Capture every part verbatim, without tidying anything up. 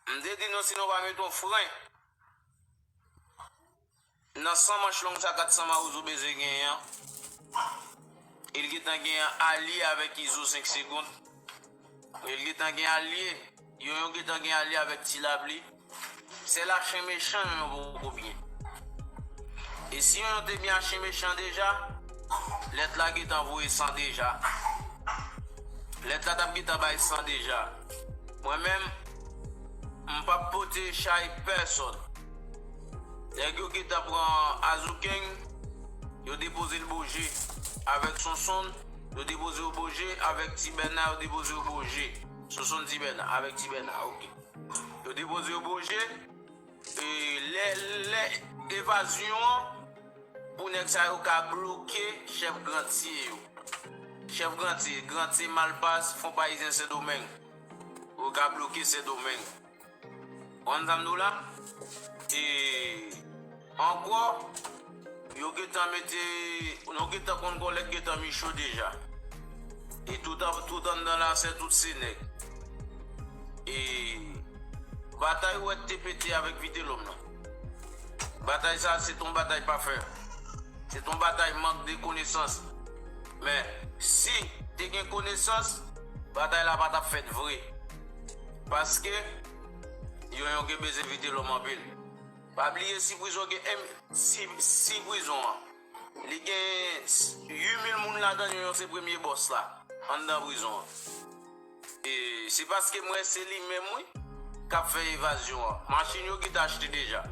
M te di nou, si nou pa mete yon fren nan san manch long sa kat san Mawozo bezwen genyen an, e l gentan genyen alye avèk Izo senk segonn. E l gentan gen alye. Yonyon gentan gen alye avèk Ti Lapli. Sèl a chen mechan, Yonyon poko byen. E si Yonyon te byen a chen mechan deja, lèt la gentan voye san deja. Lèt la t ap gentan bay san deja. Mwen menm, m p ap pote chay pèsonn. Nèg yo gentan pran Azoukeng, yo depoze l Boje avèk Sonsonn, yo depoze yo Boje avèk Ti Bèna, yo depoze yo Boje. Sonsonn Ti Bèna, avèk Ti Bèna, oke. Yo depoze yo Boje, e lè, lè evazyon an, pou nèg sa yo ka bloke chèf Grantye yo. Chèf Grantye, Grantye, Malpas, Fon Payizyen, Sendomeng. Yo ka bloke Sendomeng. Konprann sa m di w la? E ankò, yo gentan mete, nou gentan konn kòlèg gentan micho deja. E tout an, tout anndan la, se tout se nèg. E batay ou wè te pete avèk Vitelhomme nan. Batay sa, se t on batay pa fè. Se t on batay mank de konesans. Men, si te gen konesans, batay la pa t ap fèt vre. Paske, Yonyon gen bezwen Vitelhomme anpil. Pa bliye si prizon gen, em, si, si prizon an, li gen s-, uit mil moun ladan l, Yonyon se premye bòs la, anndan prizon an. E se paske m wè se li menm, wi, k ap fè evazyon an. Machin yo gentan achte deja.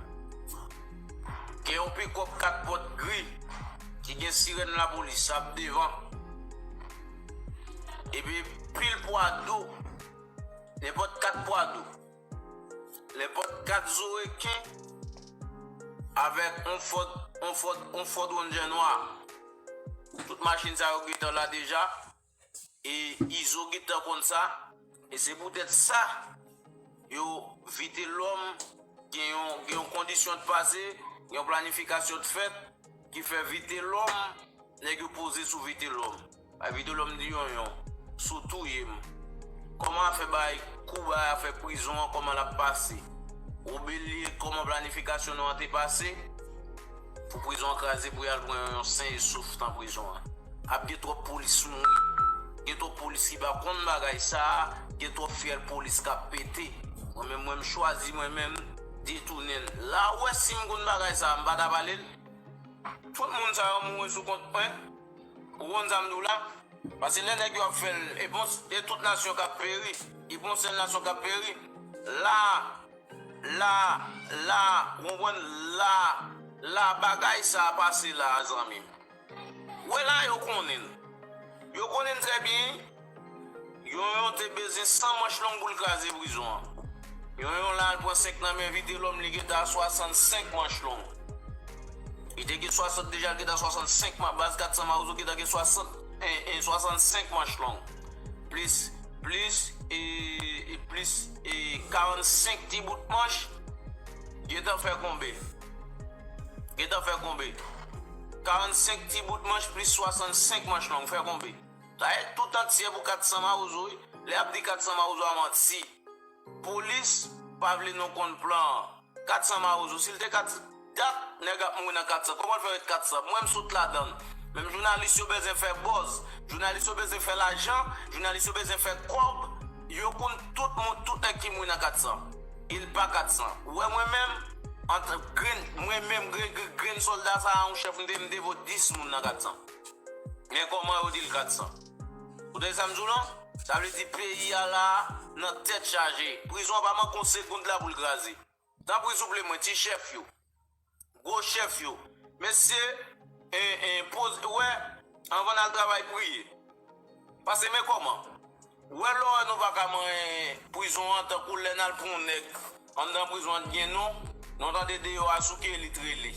Gen yon pikòp kat pòt gri ki gen sirèn lapolis ap devan. Epi pil pwa dou, nenpòt kat pwa dou, nenpòt kat zo reken avèk yon Ford, yon Ford, yon Ford Ranger nwa. Tout machin sa yo gentan la deja. E Izo gentan konn sa. E se poutèt sa, yo, Vitelhomme gen yon, gen yon kondisyon t pase, gen yon planifikasyon t fèt, ki fè Vitelhomme, nèg yo poze sou Vitelhomme. Bay Vitelhomme di Yonyon, si w touye m, kòman afè bay kou bay afè prizon an, kòman l ap pase? Ou bliye kòman planifikasyon nou an te pase? Pou prizon an kraze, pou y al pran yon sen e souf nan prizon an. Ap gen twòp polis mouri. Gen twòp polis ki pa konn bagay sa a. Gen twòp fyèl polis k ap pete. Mwen menm, mwen, m chwazi mwen menm detounen l. La ou wè si m konn bagay sa a, m pa ta pale l. Tout moun sa yo mouri sou kont mwen. Ou konn sa m di w la? Paske lè nèg yo ap fè l, e bon, e tout nasyon k ap peri. E bon sèl nasyon k ap peri. La, la, la, ou konprann? La, la, bagay sa a pase la, zanmi m. Wè la, yo konnen l. Yo konnen l trè byen. Yonyon te bezwen san manch long pou l kraze prizon an. Yonyon la, l pran senk nan men Vitelhomme, li gentan a swasannsenk manch long. Li te gen swasant deja, li gentan swasannsenk manch. Baz kat san Mawozo gentan gen swasant, e, e, swasannsenk manch long. Plis, plis, e, e plis, e karannsenk ti bout manch. Gentan fè konbe? Gentan fè konbe? Karannsenk ti bout manch plis swasannsenk manch long, fè konbe? Sa e tout antye pou kat san Mawozo, wi. Lè y ap di kat san Mawozo a manti. Polis pa vle nou konn plan an. Kat san Mawozo, si l te kat, dat nèg ap mouri nan kat san. Kòman l fè ret kat san? Mwen, m sot ladan l. Men jounalis yo bezwen fè buzz. Jounalis yo bezwen fè lajan. Jounalis yo bezwen fè kòb. Yo konn tout moun, tout nèg ki mouri nan kat san. E l pa kat san. Ou wè mwen menm, antan grenn, mwen menm, grenn, grenn, grenn sòlda sa a, yon chèf, m te, m te vo dis moun nan kat san. Men kòman yo di l kat san? Ou tande sa m di w lan? Sa vle di peyi a la nan tèt chaje. Prizon an pa manke yon segonn la pou l kraze. Tanpri souple mwen, ti chèf yo, gwo chèf yo, mesye, e, e, poze, wè, anvan n al travay, priye. Paske men kòman? Ou wè lè w wè nou pa ka manyen prizon an tankou lè n al pran yon nèg anndan prizon an t gen non, nou tande deyò a sou ki elit rele.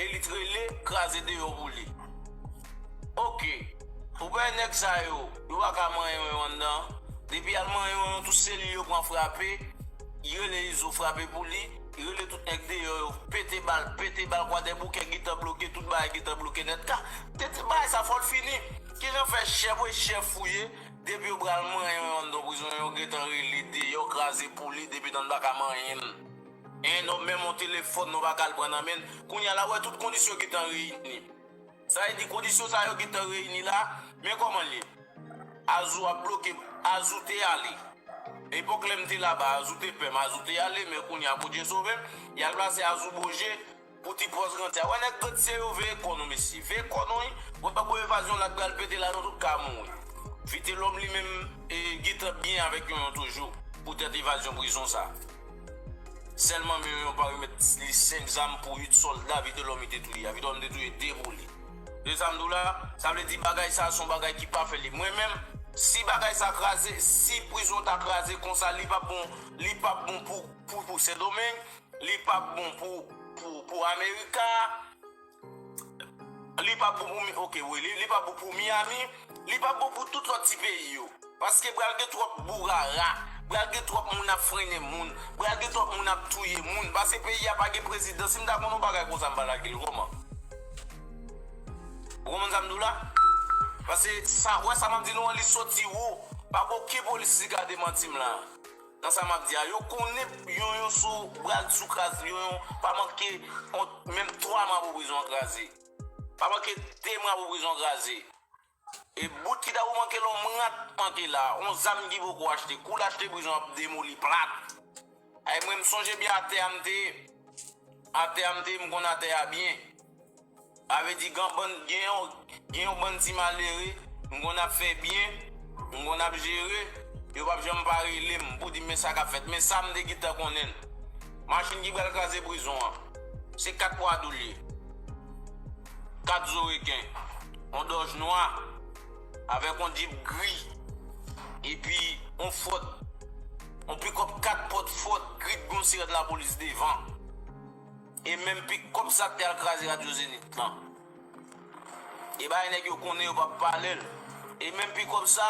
Elit rele, kraze deyò pou li. Oke. Ou wè nèg sa yo, yo pa ka manyen yo anndan. Depi y al manyen yo, tout selil yo pran frape. Li rele Izo frape pou li. Li rele tout nèg deyò yo, pete bal, pete bal, Kwadèboukè gentan bloke, tout bagay gentan bloke nèt. Ka, te, te, bagay sa fò l fini. Kijan fè chèf, wi, chèf ou ye, Depi yo pral manyen yon anndan prizon, yo gentan rele deyò, kraze pou li, depi tan n pa ka manyen l. En nòm menm yon telefòn, nou pa ka al pran nan men l. Kounye a la, w wè tout kondisyon gentan reyini. Sa vle di kondisyon sa yo gentan reyini la, men kòman l ye? Azou ap bloke, Azou te ale. Epòk lè m te laba, Azou te pè m, Azou te ale, men kounye a Bondye sove m, y al plase Azou Boje pou ti pòs Grantè a. Wè nèg Grantè yo veye kò nou, mesye. Veye kò nou, wi. Wè gwo evazyon la k pral pete la, nou tout ka mouri. Vitelòm li menm, e, gentan byen avèk Yonyon toujou, poutèt evazyon prizon sa. Sèlman men Yonyon pa remèt li senk zam pou uit sòlda Vitelòm li te touye a. Vitelòm te touye de pou li. Se sa m di w la, sa vle di bagay sa se yon bagay ki pa fè li. Mwen menm, si bagay sa kraze, si prizon ta kraze konsa, li p ap bon, li p ap bon pou, pou, pou Sendomeng, li p ap bon pou, pou, pou Amerika, li p ap bon pou, ok, wi, li, li p ap bon pou Miami, li p ap bon pou tout lòt ti peyi yo. Paske pral gen twòp bourara, pral gen twòp moun ap frennen moun, pral gen twòp moun ap touye moun. Paske peyi a pa gen prezidan. Si m ta konn yon bagay konsa, m pa lage l kòman? Ou konprann sa m di w la? Paske sa, wè sa m ap di nou an, li soti wo. Pa gen okenn polis ki ka demanti m la. Nan sa m ap di a, yo konnen Yonyon sou bral sou kraz, Yonyon pa manke on, menm twa mwa pou prizon an kraze. Pa manke de mwa pou prizon kraze. E bout ki ta pou manke l, on mrat manke la, on zam ki poko achte. Kou l achte prizon ap demoli plat. Ay, mwen, m sonje byen atè a m te ye. Atè a m te ye, m konn atè a byen. Sa vle di, gen bann, gen yon, gen yon bann ti malere, m konn ap fè byen, m konn ap jere, yo p ap janm pa rele m pou di m men sa k ap fèt. Men sa m te gentan konnen l. Machin ki pral kraze prizon an, se kat pwa dou l ye. Kat zo reken, yon Dodge nwa, avèk yon Jeep gri, epi yon Ford, yon pikòp kat pòt Ford gri, gon sirèt lapolis devan. E menm pikòp sa k te al kraze Radyo Zenith lan. E bagay nèg yo konnen, yo p ap pale l. E menm pikòp sa,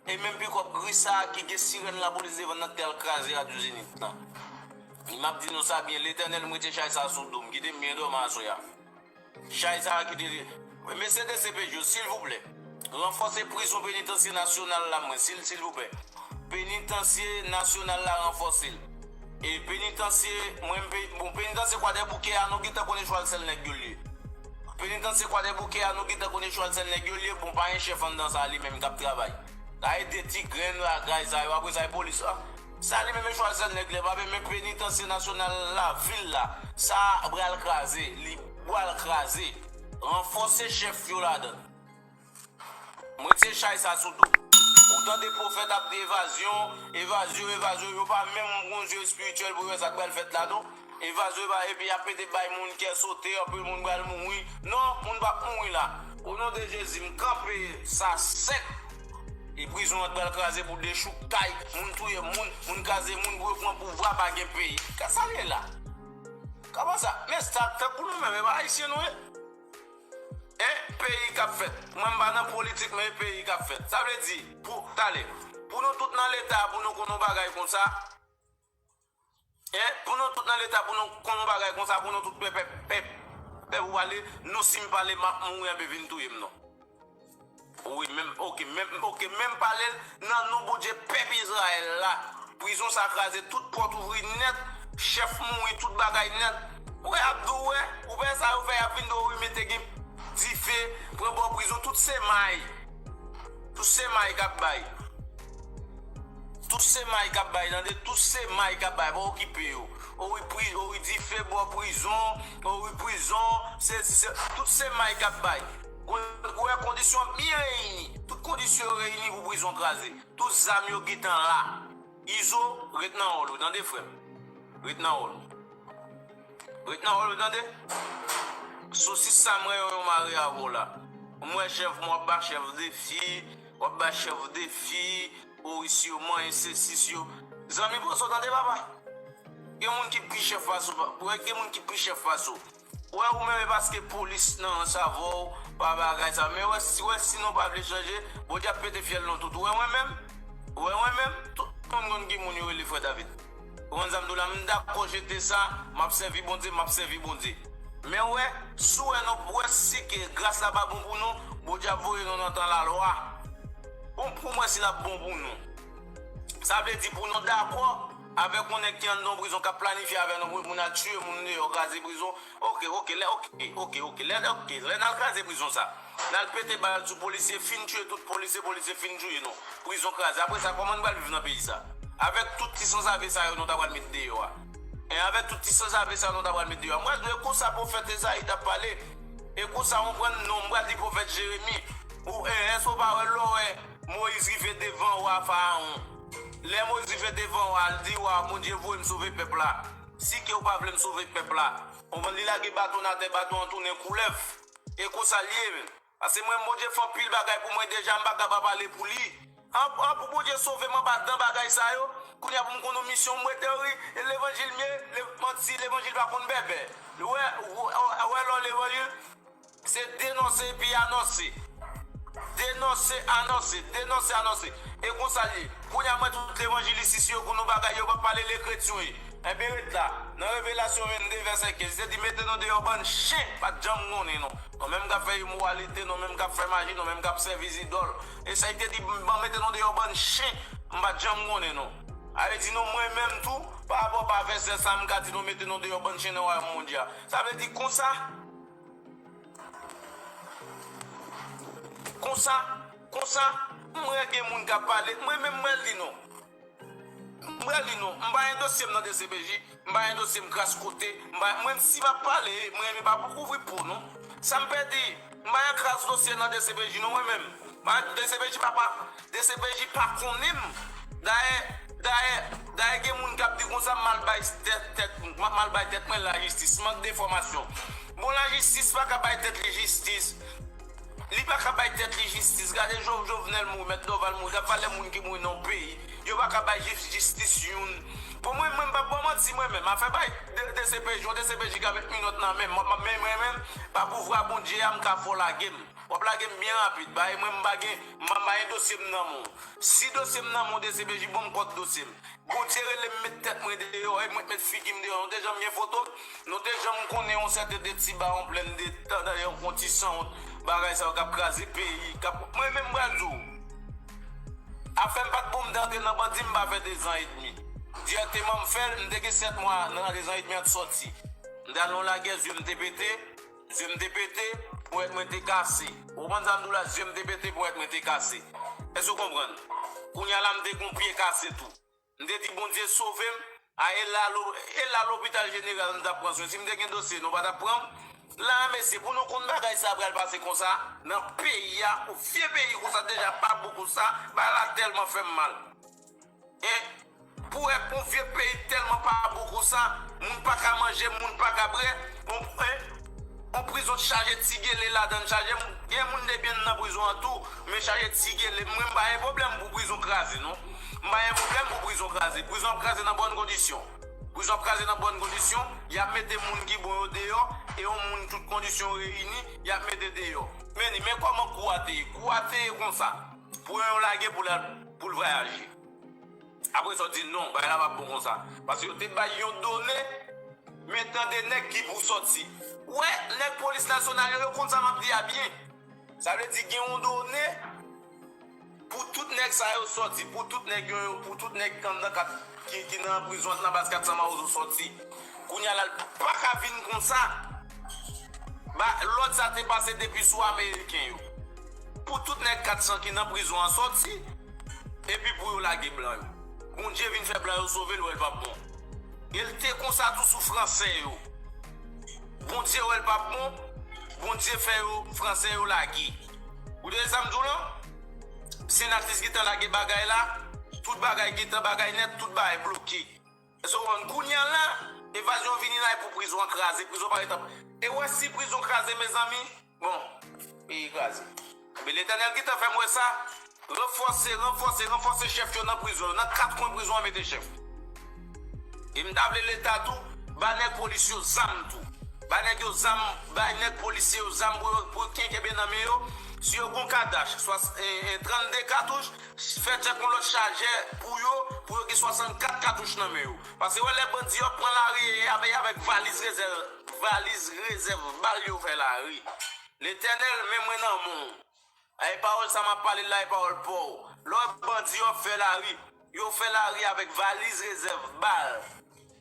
e menm pikòp gri sa ki gen sirèn lapolis devan nan k te al kraze Radyo Zenith lan. E m ap di nou sa byen, Letènèl, m retire chay sa sou do m, kite m byen dòmi aswè a. Chay sa a kite li. Mesye D C P J yo, silvouplè, ranfòse prizon penitansye nasyonal la, mwen, sil, silvouplè. Penitansye nasyonal la, ranfòse l. E penitansye, mwen, m pe-, bon, penitansye Kwadèboukè a, nou gentan konnen chwal sèl nèg yo l ye. Penitansye Kwadèboukè a, nou gentan konnen chwal sèl nèg yo l ye, bon, pa gen chèf anndan sa li menm k ap travay. Sa e de ti grenn bagay sa yo, apre sa e polis la. Sa li menm e chwal sèl nèg li, pa men penitansye nasyonal lavil la. Sa pral kraze, li pral kraze. Ranfòse chèf yo ladan. Mwen retire chay sa sou do. Ou tande pwofèt ap di evazyon, evazyon, evazyon, yo pa menm gon zye espirityèl pou yo wè sa k pral fèt la non. Evazyon, eva-, epi y ap mete bay moun kè sote, anpil moun pral mouri. Non, moun p ap mouri la. O non de Jezi, m kanpe sa sèk. E prizon an t pral kraze pou dechoukay, moun touye moun, moun kraze moun pou yo pran pouvwa, pa gen peyi. Ka sa l ye la? Kòman sa? Men sa, tankou nou menm, e pa ayisyen nou ye? E peyi k ap fèt. Mwen, m pa nan politik, men e peyi k ap fèt. Sa vle di, pou, talè, pou nou tout nan leta, pou nou konn yon bagay konsa, e pou nou tout nan leta, pou nou konn yon bagay konsa, pou nou tout pè, pè, pè, pè pou pale, nou si m pale, m ap mouri, anben vin touye m non. Wi, menm, ok, menm, ok, menm pale l nan non Bondye pèp Izrayèl la. Prizon sa kraze, tout pòt ouvri nèt, chèf mouri, tout bagay nèt. Ou wè, y ap di w, wè, ou wè sa yo fè, y ap vin di w, wi, mete gen dife, pran bò prizon, tout se may. Tout se may k ap bay. Tout se may k ap bay, tande, tout se may k ap bay, pa okipe yo. O wi, pri-, o wi, dife bò prizon, o wi, prizon, se, se, tout se may k ap bay. Ou, ou wè kondisyon byen reyini. Tout kondisyon yo reyini pou prizon kraze. Tout zam yo gentan la. Izo, ret nan wòl ou, tande, frè m. Ret nan wòl ou. Ret nan wòl ou, tande. Sosis sa m wè yo, yo mare avè w la. M wè chèf, m w ap ba chèf defi, w ap ba chèf defi, o isi yo manyen, sesi yo. Zanmi, pran sa w tande, papa. Gen moun ki pi chèf pase w, pa-, gen moun ki pi chèf pase w. Ou wè, ou menm, e paske polis nan rans avè w, pa bagay sa. Men wè, si, wè, si nou pa vle chanje, Bondye ap pete fyèl nou tout. Ou wè mwen menm? Ou wè mwen menm? Tout moun konn ki moun yo rele frè David. Ou konn sa m di w la, m dakò jete sa, m ap sèvi Bondye, m ap sèvi Bondye. Men wè, si w wè nou, wè si ke gras la pa bon pou nou, Bondye ap voye nou nan tan lalwa. Bon, pou mwen, si l ap bon pou nou. Sa vle di pou nou dakò avèk yon nèg ki anndan yon prizon k ap planifye avè nou pou moun al tiye moun deyò, kraze prizon. Oke, oke, lè, oke, oke, oke, lè, oke, lè n al kraze prizon sa. N al pete bal sou polisye, fin tiye tout polisye, polisye fin tiye nou. Prizon kraze. Apre sa, kòman n pral viv nan peyi sa? Avèk tout ti sanzave sa yo nou ta pral met deyò a. E avèk tout ti sanzave sa yo nou ta pral met deyò a. Mwen, e konsa pwofèt Ezayi t ap pale. E konsa, ou pran non, m pral di pwofèt Jeremi. Ou, e, èske w pa wè lè w wè Moyiz rive devan wa Farawon? Lè Moyiz rive devan wa, l di, wa, Bondye voye m sove pèp la. Si ke w pa vle m sove pèp la. Ou konprann, li lage baton atè, baton an tounen koulèv. E konsa l ye, men. Paske mwen, Bondye fè anpil bagay pou mwen deja, m pa ka pa pale pou li. An, an, pou Bondye sove m anba dan bagay sa yo, kounye a pou m konn yon misyon m rete wi, e levanjil m ye, le, manti, levanjil pa konn bèbè. Ou wè, ou, ou, ou wè lò levanjil, se denonse epi anonse. Denonse, anonse, denonse, anonse. E konsa l ye. Kounye a mwen tout levanjilis isi yo konn yon bagay, yo pa pale lekretyon ye. Enben ret la, nan Revelasyon vennde vèsè kenz, li te di mete nou deyò bann chen, pa t janm konnen non. Nou menm k ap fè imoralite, nou menm k ap fè maji, nou menm k ap sèvi zidòl. E sa li te di, ban mete nou deyò bann chen, m pa t janm konnen non. A vle di nou mwen menm tou, pa rapò pa vèsè sa, m ka di nou mete nou deyò bann chen nan wayòm Bondye a. Sa vle di konsa, konsa, konsa, m wè gen moun k ap pale, mwen menm mwen li non. M pral li non. M pa gen dosye m nan D C P J, m pa gen dosye m kras kote, m pa, mwen si m ap pale, mwen menm pa pou kouvri po non. Sa m pèdi, m pa gen kras dosye nan D C P J non mwen menm. M pa, D C P J pa, pa, D C P J pa konnen m. Dayè, dayè, dayè gen moun k ap di konsa m mal bay tèt, tèt, m mal bay tèt mwen lajistis, mank de enfòmasyon. Bon, lajistis pa ka bay tèt li jistis. Li pa ka bay tèt li jistis. Gade Jo-, Jovenel mouri, Mèt Dorval mouri, y ap valè moun ki mouri nan yon peyi. Yo pa ka bay jis-, jistis youn. Pou mwen, mwen, m p ap ba w manti, mwen menm. Afè bay de, D C P J, yon D C P J k avèk minòt nan men m, mwen, mwen, mwen, mwen, pa pouvwa Bondye a, m ka fè w lage m. W ap lage m byen rapid. Bay mwen, m pa gen, m pa, m pa gen dosye m nan men w. Si dosye m nan men w, D C P J, ban m kòd dosye m. Bondye rele m met tèt mwen deyò, e mwen t met figi m deyò. Nou te janm gen foto m? Nou te janm konnen yon sèten de ti ba yon plèn de tan, dayè yon ti sanwont, bagay sa yo k ap kraze peyi, k ap, mwen menm m pral di w. Afè m pa t bon m te antre nan bandi, m pa fè dezan edmi. Dirèkteman m fè l, m te gen sèt mwa nan dezan edmi an t sòti. M te al nan lagè, zye m te pete, zye m te pete, ponyèt mwen te kase. Ou konprann sa m di w la, zye m te pete, ponyèt mwen te kase. Èske w konprann? Kounye a la m te gen yon pye kase tou. M te di Bondye sove m. A, e la lo-, e la lopital jeneral m t ap pran swen. Si m te gen dosye, nou pa t ap pran m. La, mesye, pou nou konn bagay sa pral pase konsa, nan peyi a, yon vye peyi konsa, deja pa bon konsa, bagay la tèlman fè m mal. Hein? Pou wè yon vye peyi tèlman pa bon konsa, moun pa ka manje, moun pa ka bwè, on, hein? On prizon chaje ti gele ladan l, chaje moun, gen moun debyen nan prizon an tou, men chaje ti gele. Mwen, m pa gen pwoblèm pou prizon kraze, non. M pa gen pwoblèm pou prizon kraze. Prizon ap kraze nan bòn kondisyon. Prizon ap kraze nan bòn kondisyon, y ap mete moun ki bon yo deyò, e yon moun tout kondisyon reyini, y ap mete deyò. Men, men kòman kou a te ye? Kou a te ye konsa. Pou yon lage pou l al, pou l vwayaje. Apre sa, w di non, bagay la p ap bon konsa. Paske yo te bay yon done, men tande nèg ki pou sòti. Ou wè, nèg polis nasyonal yo, yo konn sa m ap di a byen. Sa vle di gen yon done pou tout nèg sa yo sòti, pou tout nèg yo, pou tout nèg anndan kat, ki, ki nan prizon an, nan baz kat san Mawozo sòti. Kounye a la, l pa ka vin konsa. Ba, lòd sa te pase depi sou Ameriken yo. Pou tout nèg kat san ki nan prizon an sòti, epi pou yo lage blan yo. Bondye vin fè blan yo sove l, wè l p ap bon. E l te konsa tou sou Franse yo. Bondye wè l p ap bon, Bondye fè yo, Franse yo lage. Ou tande sa m di w lan? Senatus gentan lage bagay la, tout bagay gentan, bagay nèt, tout bagay bloke. Èske w konprann? Kounye a la, evazyon vini la, e pou prizon an kraze, prizon pa gentan. E w wè si prizon kraze, mezanmi, bon, peyi kraze. Men Letènèl gentan fè m wè sa, ranfòse, ranfòse, ranfòse chèf yo nan prizon yo, nan kat kwen prizon an mete chèf. E m ta vle Leta tou, ba nèg polis yo zam tou. Ba nèg yo zam, ba nèg polisye yo zam pou yo, pou yo kenkenbe nan men yo. Si yo gon kadach, swa, e, e, trannde katouch, fè tchèk yon lòt chajè pou yo, pou yo gen swasannkat katouch nan men yo. Paske wè lè bandi yo ap pran lari, e avè, avèk valiz rezèv, valiz rezèv bal yo fè lari. Letènèl, men mwen nan men w. Ay, pawòl sa m ap pale la, e pawòl pa w. Lè w wè bandi yo ap fè lari, yo fè lari avèk valiz rezèv bal.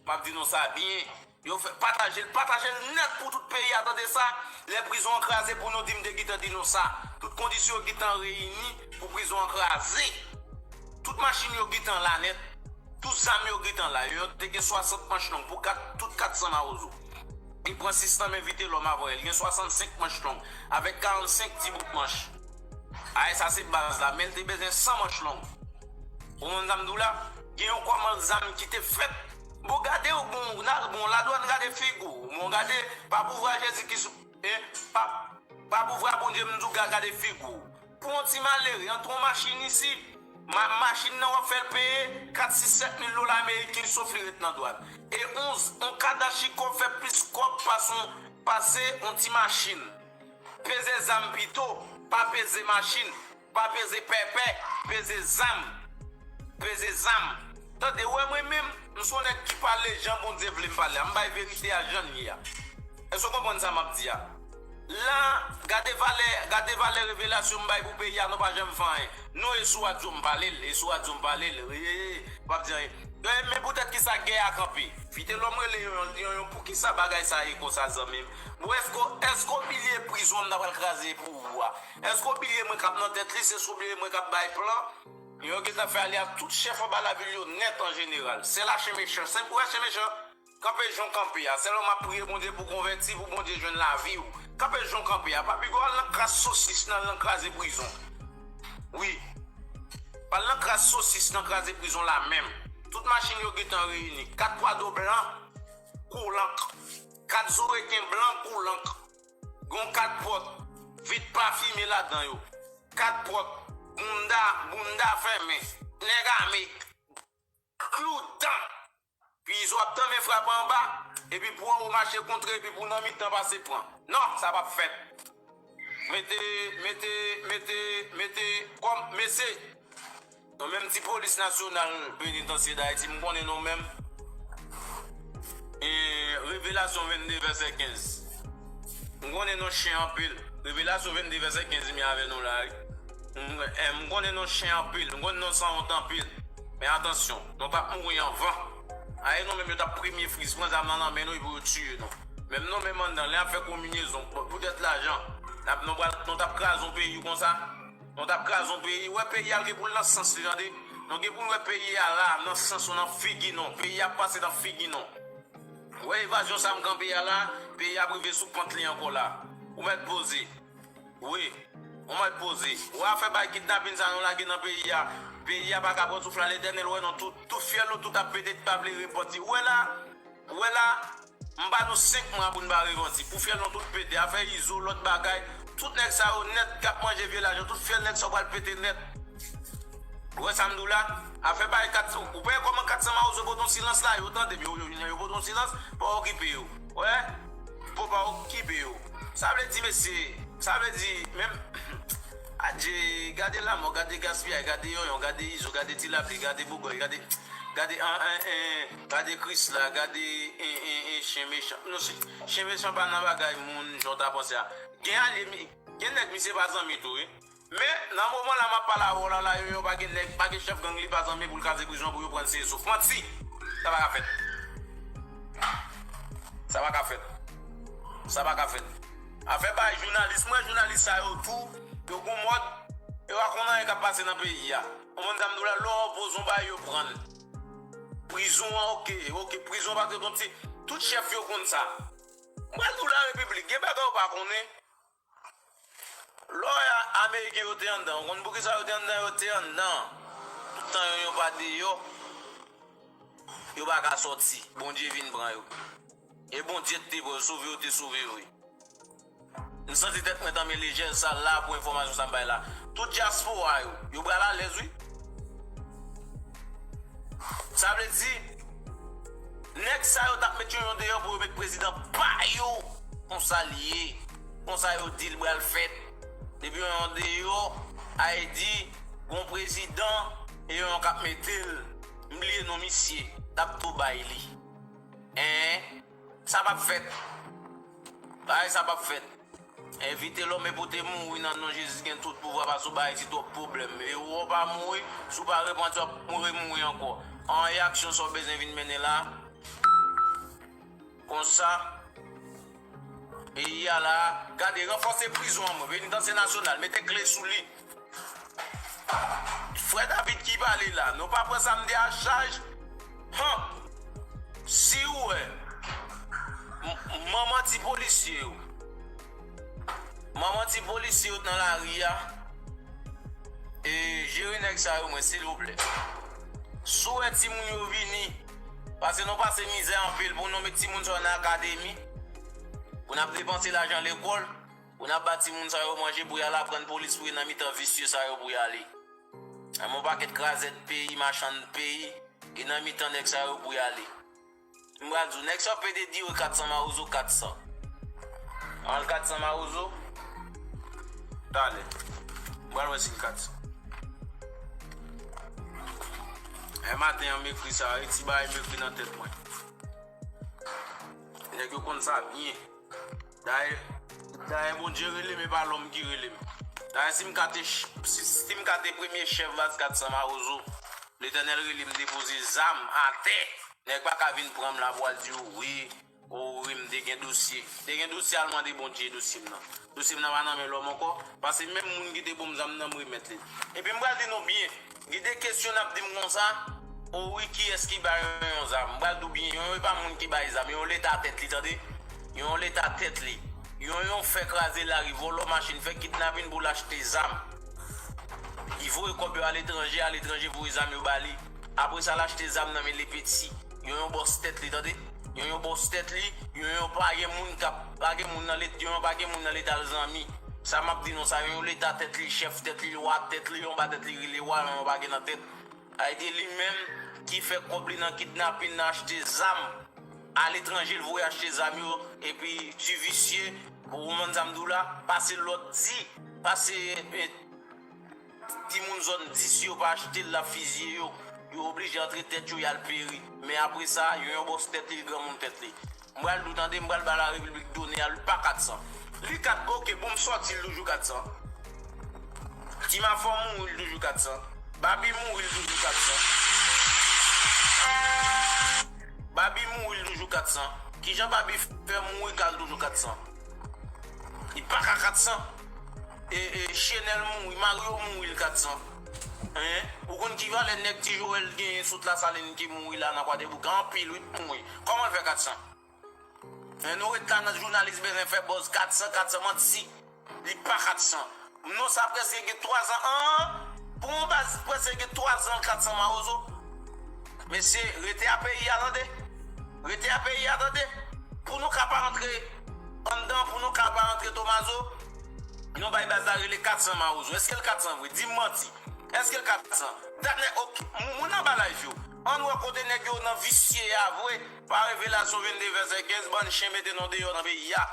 M ap di nou sa byen. Yo fè, pataje l, pataje l nèt pou tout peyi a tande sa. Lè prizon an kraze pou nou di m te gentan di nou sa. Tout kondisyon yo gentan reyini pou prizon an kraze. Tout machin yo gentan la nèt. Tout zam yo gentan la. Yo te gen swasant manch long pou kat, tout kat san mawozo. Li pran sis nan men Vitelòm avan yo. Li gen swasannsenk manch long avèk karannsenk ti bout manch. Ay, sa se baz la, men l te bezwen san manch long. Ou konprann sa m di w la? Gen yon kòmann zam ki te fèt. Bon, gade w, bon, n al, bon, ladwàn gade figi w. Bon, gade, pa pouvwa Jezi ki sou, eh, pa, pa pouvwa Bondye m di w ga-, gade figi w. Pou yon ti malere, antre yon machin isi, ma-, machin nan w ap fè l peye kat, sis, sèt mil dola ameriken sof li ret nan dwàn. E yon, yon kadachikòb fè plis kòb pase yon, pase yon ti machin. Peze zam pito, pa peze machin, pa peze pèpè, peze zam. Peze zam. Tande, w wè mwen menm, m se yon nèg ki pale jan Bondye vle m pale a. M bay verite a jan l ye a. Èske w konprann sa m ap di a? La, gade valè, gade valè revelasyon m bay pou peyi a, nou pa janm fè anyen. Non, e sou radyo m pale l, e sou radyo m pale l. Wi, m p ap di anyen. Men, men poutèt ki sa gè a kanpe? Vitelòm rele yon, yon, yon, poukisa bagay sa ye konsa, zanmi m? Bon, èske, èske w bliye prizon an ta pral kraze pou ou a? Èske w bliye mwen k ap nan tèt li? Se èske w bliye mwen k ap bay plan? Yo gentan fè ale ak tout chèf anba lavil yo nèt an jeneral. Sèl a chen mechan. Senp, ou wè chen mechan? Kanpe jan w kanpe a. Sèlman m ap priye Bondye pou w konvèti, pou Bondye jwenn lavi w. Kanpe jan w kanpe a. Pa piga w al nan kras sosis nan, nan kraze prizon. Wi. Pa al nan kras sosis nan kraze prizon la menm. Tout machin yo gentan reyini. Kat pwado blan, kou lank. Kat zoreken blan, kou lank. Gon kat pòt, vit pafime ladan yo. Kat pòt, bounda, bounda fèmen. Nèg ame. Klou dan. Pizo ap tanmen frape anba, epi pran ou mache kontre, epi pou nan mitan pase pran. Non, sa p ap fèt. Mete, mete, mete, mete kòm, mesye. Nou menm ti polis nasyonal penitansye Dayiti, m konnen nou menm. E, Revelasyon vennde vèsè kenz. M konnen nou chen anpil. Revelasyon vennde vèsè kenz, mi avè nou la, wi. M, eh, m konnen nou chen anpil. M konnen nou sanwont anpil. Men atansyon, nou t ap mouri anvan. Aye nou menm yo t ap premye friz pran zam nan nan men nou epi yo tiye nou. Menm nou menm anndan, lè y ap fè konbinyezon, poutèt lajan, n ap, nou pral, nou t ap kraze yon peyi konsa. Nou t ap kraze yon peyi. Wè peyi a gen pou l nan sans li, tande. Nou gen pou n wè peyi a la, nan sans nou, nan figi nou. Peyi a ap pase nan figi nou. Wè evazyon sa m kanpe a la, peyi a ap rive sou pant li ankò la. Ou mèt poze. Wi. Ou mèt poze. Ou wè afè bay kidnapin sa nou lage nan peyi a. Peyi a pa ka pran souf la, Letènèl wè nou tout. Tout fyèl nou tout ap pete, pa vle repenti. Ou wè la, ou wè la, m ba nou senk mwa pou n pa repenti. Pou fyèl nou tout pete. Afè Izo, lòt bagay. Tout nèg sa yo nèt k ap manje vye lajan. Tout fyèl nèg sa yo pral pete nèt. Ou wè sa m di w la? Afè bay kat, ou wè kòman kat san mawozo pote yon silans la? Yo tande, yo, yo, yo pote yon silans, pa okipe yo. Wè? Pou pa okipe yo. Sa vle di, mesye, sa vle di, menm, adje, gade lanmò, gade gaspiyay, gade yonyon, gade Izo, gade Ti Lapli, gade Bougoy, gade, gade, an, an, an, gade Krisla, gade, en, en, en, chen mechan. Non, chen, chen mechan pa nan bagay moun, jan w ta panse a. Gen alye, mi-, gen nèg misye pa zanmi tou, wi. Men, nan moman la m ap pale avè w la, la, yo, yo pa gen nèg, pa gen chèf gang li pa zanmi pou l kraze prizon pou yo pran l seye souf. Manti! Sa pa ka fèt. Sa pa ka fèt. Sa pa ka fèt. Afè bay jounalis, mwen jounalis sa yo tou, yo gon mòd, yo pa konn anyen k ap pase nan peyi a. Ou konn sa m di w la, lè w opoze yon bagay, yo pran l. Prizon an, oke, oke, prizon pa trete yon ti, tout chèf yo konn sa. M pral di w la repiblik, gen bagay ou pa konnen. Lè w wè Ameriken yo te anndan, ou konn poukisa yo te anndan? Yo te anndan. Toutan yo, yo pa deyò, yo pa ka sòti. Bondye vin pran yo. E Bondye te pran yo, sove yo te sove yo, wi. M santi tèt mwen tanmen lejè sa la pou enfòmasyon sa m bay la. Tout dyaspora yo, yo pral alèz, wi. Sa vle di, nèg sa yo t ap met yonyon deyò pou yo met prezidan pa yo. Konsa l ye. Konsa yo di l pral fèt. Depi yonyon deyò, Ayiti gon prezidan e yonyon k ap mete l. M bliye non misye. T ap tou bay li. En? Sa p ap fèt. Bagay sa p ap fèt. Evite lòm e pou te mouri nan non Jezi ki gen tout pouvwa, paske w bay ti twòp pwoblèm. E ou pa mouri, si w pa repanti, w ap mouri, mouri ankò. An reyaksyon sa w bezwen vin mennen la. Konsa, peyi a la, gade, ranfòse prizon an, mwen, penitansye nasyonal, mete kle sou li. Frè David ki pale la, nou pa pran sa m di a chaj. Han! Si w wè, m- manman ti polisye yo, manman ti polisye yo nan lari a, e, jere nèg sa yo, mwen, silvouplè. Si w wè timoun yo vini, paske nou pase mizè anpil pou nou met timoun sa yo nan akademi, pou n ap depanse lajan lekòl, pou n ap ba timoun sa yo manje, pou y al aprann polis, pou y nan mitan visye sa yo pou y ale. Yon pakèt krazèt peyi, machann peyi, e nan mitan nèg sa yo pou y ale. M pral di w, nèg sa yo pede dire kat san mawozo, kat san. Al kat san mawozo. Talè. M pral wè si l kat san. E maten an, m ekri sa, e ti bagay m ekri nan tèt mwen. Nèg yo konn sa byen. Dayè, dayè Bondye rele m, e pa lòm ki rele m. Dayè, si m ka te ch- si, si m ka te premye chèf baz kat san mawozo, Letènèl rele m depoze zam atè. Nèg pa ka vin pran m la pou al di w wi, o wi, m te gen dosye. M te gen dosye, al mande Bondye dosye m nan. Dosye m nan pa nan men lòm ankò, paske menm moun ki te ban m zam nan, m remèt li. Epi m pral di nou byen, gen de kesyon n ap di m konsa, o wi, kiyès ki ba Yonyon zam? M pral di w byen, Yonyon e pa moun ki bay zam, Yonyon leta tèt li, tande. Yonyon leta tèt li. Yonyon fè kraze lari, vòlò machin, fè kidnapin pou l achte zam. Li voye kòb yo aletranje, aletranje voye zam yo ba li. Apre sa, l achte zam nan men Lepeti. Yonyon bòs tèt li, tande. Yonyon bòs tèt li, Yonyon pa gen moun k ap, pa gen moun nan Leta, Yonyon pa gen moun nan Leta l zanmi. Sa m ap di nou sa, Yonyon leta tèt li, chèf tèt li, lwa tèt li, Yonyon pa tèt li rele wa, Yonyon pa gen nan tèt. Ayiti li menm ki fè kòb li nan kidnapin, nan achte zam. Aletranje, l voye achte zam yo, epi ti visye, ou konprann sa m di w la, pase lòd di, pase, eh, timoun zòn dis yo pa achte l, l ap fizye yo. Yo oblije antre tèt yo, y al peri. Men apre sa, Yonyon bòs tèt li, granmoun tèt li. M pral di w, tande, m pral ba Larepiblik done a, li pa kat san. Li kat, oke, bon, m sòti, l toujou kat san. Ti Mafò mouri, l toujou kat san. Babi mouri, l toujou kat san. Babi mouri, l toujou kat san. Kijan Babi fè mouri, ka l toujou kat san? Li pa ka kat san. E, e, Chenèl mouri, Mario mouri, l kat san. Hein? Ou konn ki valè nèg Ti Joel genyen sot Lasalin ki mouri la nan Kwadèbouk? Anpil, wi, mouri. Kòman l fè kat san? Hein, nou ret la nan jounalis bezwen fè buzz, kat san, kat san, manti. Li pa kat san. Non, sa prèske gen twa zan. An, pou yon baz prèske gen twa zan, kat san mawozo. Mesye, rete a peyi a, tande. Rete a peyi a, tande. Pou nou ka pa antre anndan, pou nou ka pa antre Tomazo, nou bay baz la rele kat san mawozo. Èske l kat san vre? Di m manti. Èske l kat san? Dat nèg, ok, moun, moun anba live yo. Ann wè kote nèg yo nan visye a vre. Pa Revelasyon vennde vèsè kenz, bann chen mete nou deyò nan peyi a.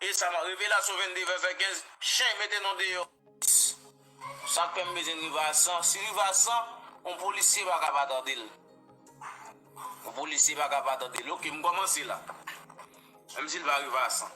E sa, Revelasyon vennde vèsè kenz, chen mete nou deyò. Sa k fè m bezwen rive a san? Si rive a san, yon polisye pa ka pa tande l. Yon polisye pa ka pa tande l. Ok, m kòmanse la. Menm si l pa rive a san.